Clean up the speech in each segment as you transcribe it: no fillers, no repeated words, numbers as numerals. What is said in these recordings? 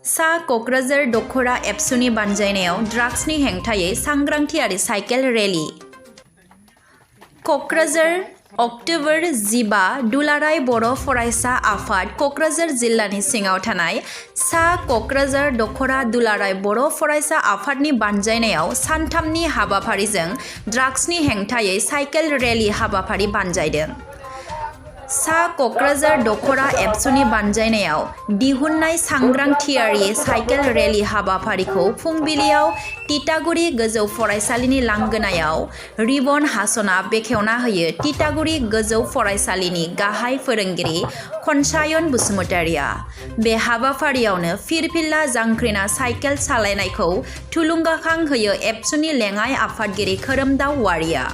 सा क'क्राझार दख'रा एबसुनि बानजायनायाव ड्राग्सनि हेंथायै सांग्रांथियारि साइकेल रेली। क'क्राझार अक्ट'बर 15 दुलाराय बर' फरायसा आफाद क'क्राझार जिल्लानि सिङाव थानाय सा क'क्राझार दख'रा दुलाराय बर' फरायसा आफादनि बानजायनायाव सानथामनि हाबाफारिजों ड्राग्सनि हेंथायै साइकेल रेली हाबाफारि बानजायदों। सा क'क्राझार दख'रा एबसुनि बानजायनायाव दिहुननाय सांग्रांथियारि साइकेल रेली हाबाफारिखौ फुंबिलियाव तितागुरि गोजौ फरायसालिनि लांगोनायाव रिबन हास'ना बेखेवना होयो तितागुरि गोजौ फरायसालिनि गाहाय फोरोंगिरि खनसायन बसुमतारिया। बे हाबाफारियावनो फिरफिला जांख्रिना साइकेल सालायनायखौ थुलुंगाखां होयो एबसुनि लेङाइ आफादगिरि खोरोमदाव वारिया।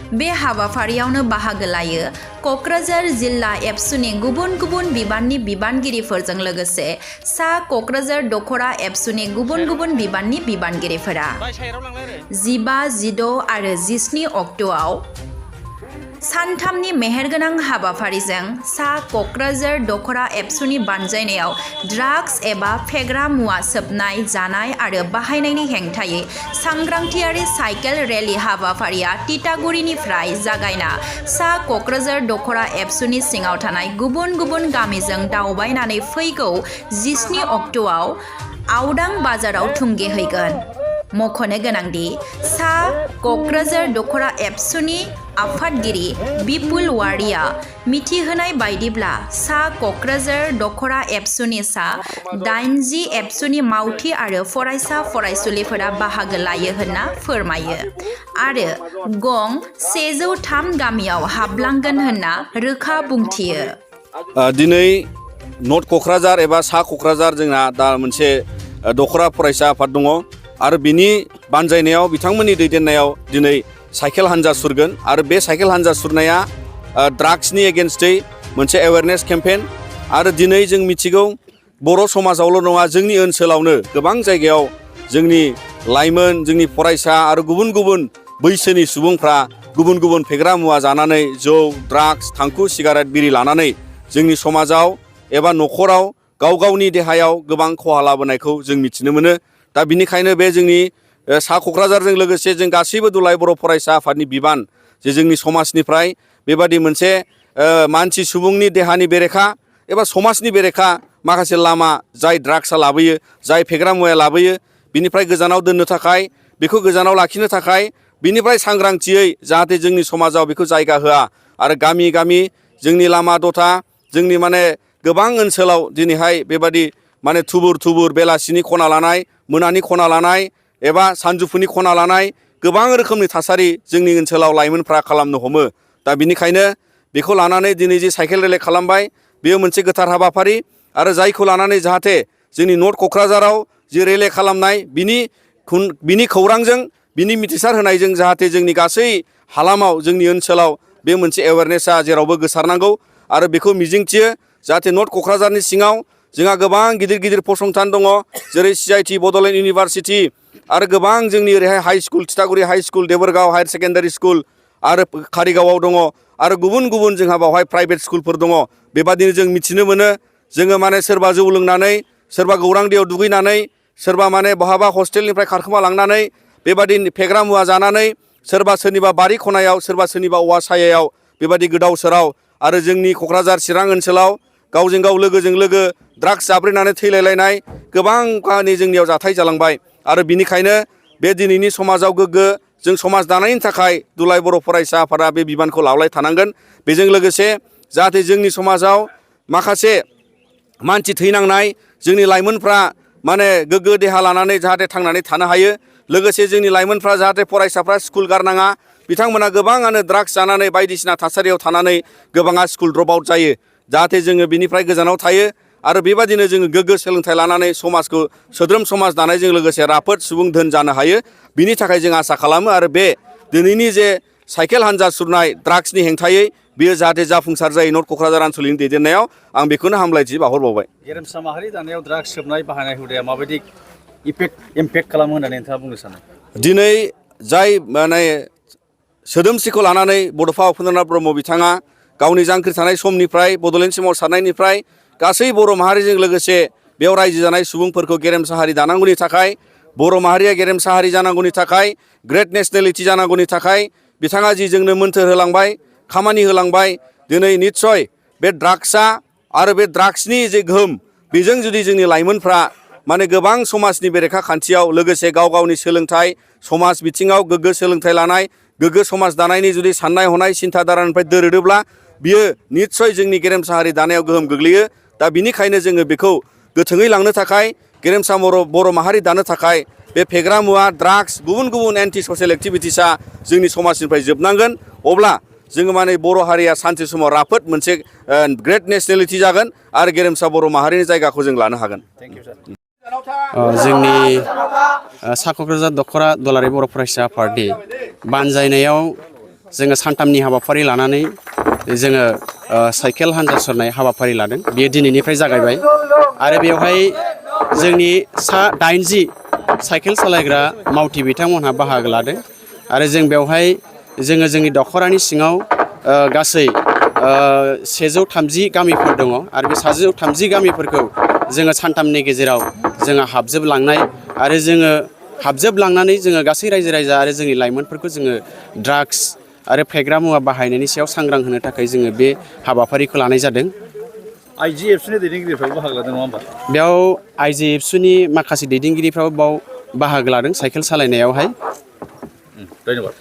बे हाबाफारियावनो बाहागो लायो क'क्राझार जिल्ला एबसुनि गुबुन गुबुन बिबाननि बिबानगिरिफोरजों लोगोसे सा क'क्राझार दख'रा एबसुनि गुबुन गुबुन बिबाननि बिबानगिरिफोरा। 15, 16 आरो 17 अक्ट'आव सानथामनि मेहेरगोनां हाबाफारिजों सा क'क्राझार दख'रा एबसुनि बानजायनायाव ड्राग्स एबा फेग्रा मुवा सोबनाय जानाय आरो बाहायनायनि हेंथायै सांग्रांथियारि साइकेल रेली हाबाफारिया तितागुरिनिफ्राय जागायना सा क'क्राझार दख'रा एबसुनि सिङाव थानाय गुबुन गुबुन गामिजों दावबायनानै फैगौ 17 अक्ट'आव आवदां बाजाराव थुंगेहैगोन। मख'नो गोनांदि सा क'क्राझार दख'रा एबसुनि आफादगिरि बिपुल वारिया मिथिहोनाय बायदिब्ला सा क'क्राझार दख'रा एबसुनि सा 80 एबसुनि मावथि आरो फरायसा फरायसुलिफोरा बाहागो लायो होनना फोरमायो आरो गं 103 गामियाव हाबलांगोन होनना रोखा बुंथियो। दिनै नर्थ क'क्राझार एबा सा क'क्राझार जोंना दा मोनसे दख'रा फरायसा आफाद दङ आरो बिनि बानजायनायाव बिथांमोननि दैदेननायाव दिनै साइकेल हान्जा सुरगोन आरो बे साइकेल हान्जा सुरनाया ड्राग्सनि एगेन्स्टै मोनसे एवेरनेस केम्पेन आरो दिनै जों मिथिगौ बर' समाजावल' नङा जोंनि ओनसोलावनो गोबां जायगायाव जोंनि लाइमोन जोंनि फरायसा आरो गुबुन गुबुन बैसोनि सुबुंफ्रा गुबुन गुबुन फेग्रा मुवा जानानै जौ ड्राग्स थांखु सिगारेट बिरि लानानै जोंनि समाजाव एबा न'खराव गाव गावनि देहायाव गोबां खहा लाबोनायखौ जों मिथिनो मोनो। दा बिनिखायनो बे जोंनि सा क'क्राझारजों लोगोसे जों गासैबो दुलाराय बर' फरायसा आफादनि बिबान जे जोंनि समाजनिफ्राय बेबादि मोनसे मानसि सुबुंनि देहानि बेरेखा एबा समाजनि बेरेखा माखासे लामा जाय ड्राग्सआ लाबोयो जाय फेग्रा मुवाया लाबोयो बिनिफ्राय गोजानाव दोननो थाखाय बेखौ गोजानाव लाखिनो थाखाय बिनिफ्राय सांग्रांथियै जाहाथे जोंनि समाजाव बेखौ जायगा होआ आरो गामि गामि जोंनि लामा दथा जोंनि माने गोबां ओनसोलाव दिनैहाय बेबादि माने थुबुर थुबुर बेलासिनि खना लानाय मोनानि खना लानाय एबा सानजौफुनि खना लानाय गोबां रोखोमनि थासारि जोंनि ओनसोलाव लाइमोनफ्रा खालामनो हमो। दा बिनिखायनो बेखौ लानानै दिनै जे साइकेल रेली खालामबाय बेयो मोनसे गोथार हाबाफारि आरो जायखौ लानानै जाहाथे जोंनि नर्थ क'क्राझाराव जि रेली खालामनाय बिनि खौरांजों बिनि मिथिसार होनायजों जाहाथे जोंनि गासै हालामाव जोंनि ओनसोलाव बे मोनसे एवेरनेसा जेरावबो गोसारनांगौ आरो बेखौ मिजिंथियो जाहाथे नर्थ क'क्राझारनि सिङाव जोंहा गोबां गिदिर गिदिर फसंथान दङ जेरै CIT बड'लेण्ड इउनिभारसिटि आरो गोबां जोंनि ओरैहाय हाइ स्कुल तितागुरि हाइ स्कुल देबोरगाव हायार सेकेन्डारि स्कुल आरो कारिगावआव दङ आरो गुबुन गुबुन जोंहा बावहाय प्राइभेट स्कुलफोर दङ। बेबादिनो जों मिथिनो मोनो जोङो माने सोरबा जौ लोंनानै सोरबा गौरां दैयाव दुगैनानै सोरबा माने बहाबा हस्टेलनिफ्राय खारखोमा लांनानै बेबादि फेग्रा मुवा जानानै सोरबा सोरनिबा बारि खनायाव सोरबा सोरनिबा औवा सायायाव बेबादि गोदाव सोराव आरो जोंनि क'क्राझार चिरां ओनसोलाव गावजों गाव लोगोजों लोगो ड्राग्स जाब्रेनानै थैलायलायनाय गोबां काहानि जोंनियाव जाथाय जालांबाय आरो बिनिखायनो बे दिनैनि समाजाव गोग्गो जों समाज दानायनि थाखाय दुलाराय बर' फरायसा आफादा बे बिबानखौ लावलाय थानांगोन। बेजों लोगोसे जाहाथे जोंनि समाजाव माखासे मानसि थैनांनाय जोंनि लाइमोनफ्रा माने गोग्गो देहा लानानै जाहाथे थांनानै थानो हायो लोगोसे जोंनि लाइमोनफ्रा जाहाथे फरायसाफ्रा स्कुल गारनाङा बिथांमोना गोबाङानो ड्राग्स जानानै बायदिसिना थासारियाव थानानै गोबाङा स्कुल ड्रप आउट जायो जाहाथे जोङो बिनिफ्राय गोजानाव थायो आरो बेबादिनो जोङो गोग्गो सोलोंथाइ लानानै समाजखौ सोद्रोम समाज दानायजों लोगोसे राफोद सुबुं धोन जानो हायो बिनि थाखाय जों आसा खालामो आरो बे दिनैनि जे साइकेल हान्जा सुरनाय ड्राग्सनि हेंथायै बेयो जाहाथे जाफुंसार जायो नर्थ क'क्राझार ओनसोलनि दैदेननायाव आं बेखौनो हामलायथि बावहरबावबाय। गेरेमसा माहारि दानायाव ड्राग्स सोबनाय बाहायनाय हुदाया माबायदि इम्पेक्ट खालामो होननानै नोंथाङा बुंनो सानो? दिनै जाय माने सोदोमस्रिखौ लानानै बड'फा उपेन्द्रनाथ ब्रह्म बिथाङा गावनि जांख्रिथानाय समनिफ्राय बड'लेण्ड सोमावसारनायनिफ्राय गासै बर' माहारिजों लोगोसे बेयाव रायजो जानाय सुबुंफोरखौ गेरेमसा हारि दानांगौनि थाखाय बर' माहारिया गेरेमसा हारि जानांगौनि थाखाय ग्रेट नेशनेलिटि जानांगौनि थाखाय बिथाङा जि जोंनो मोन्थोर होलांबाय खामानि होलांबाय दिनै निस्सय बे ड्राग्सआ आरो बे ड्राग्सनि जे गोहोम बेजों जुदि जोंनि लाइमोनफ्रा माने गोबां समाजनि बेरेखा खान्थियाव लोगोसे गाव गावनि सोलोंथाइ समाज बिथिङाव गोग्गो सोलोंथाइ लानाय गोग्गो समाज दानायनि जुदि साननाय हनाय सिन्था धारानिफ्राय दोरोदोब्ला बियो निस्सय जोंनि गेरेमसा हारि दानायाव गोहोम गोग्लैयो दा बिनिखायनो जोङो बेखौ गोथोङै लांनो थाखाय गेरेमसा बर' माहारि दानो थाखाय बे फेग्रा मुवा ड्राग्स गुबुन गुबुन एन्टि ससियेल एक्टिभिटिसआ जोंनि समाजनिफ्राय जोबनांगोन अब्ला जोङो माने बर' हारिया सानसे समाव राफोद मोनसे ग्रेट नेशनेलिटि जागोन आरो गेरेमसा बर' माहारिनि जायगाखौ जों लानो हागोन। जोंनि सा क'क्राझार दख'रा दुलाराय बर' फरायसा आफादनि बानजायनायाव जोङो सानथामनि हाबाफारि लानानै जोङो साइकेल हान्जा सुरनाय हाबाफारि लादों बेयो दिनैनिफ्राय जागायबाय आरो बेवहाय जोंनि सा 80 साइकेल सालायग्रा मावथि बिथांमोनहा बाहागो लादों आरो जों बेवहाय जोङो जोंनि दख'रानि सिङाव गासै 130 गामिफोर दङ आरो बे 130 गामिफोरखौ जोङो सानथामनि गेजेराव जोङो हाबजोबलांनाय आरो जोङो हाबजोबलांनानै जोङो गासै रायजो राजा आरो जोंनि लाइमोनफोरखौ जोङो ड्राग्स आरो फेग्रा मुवा बाहायनायनि सायाव सांग्रां होनो थाखाय जोङो बे हाबाफारिखौ लानाय जादों। IGFCनि दैदेनगिरिफ्राबो बाहागो लादों नङा होमबा? बेयाव IGFCनि माखासे दैदेनगिरिफ्राबो बाव बाहागो लादों साइकेल सालायनायावहाय। धन्यबाद।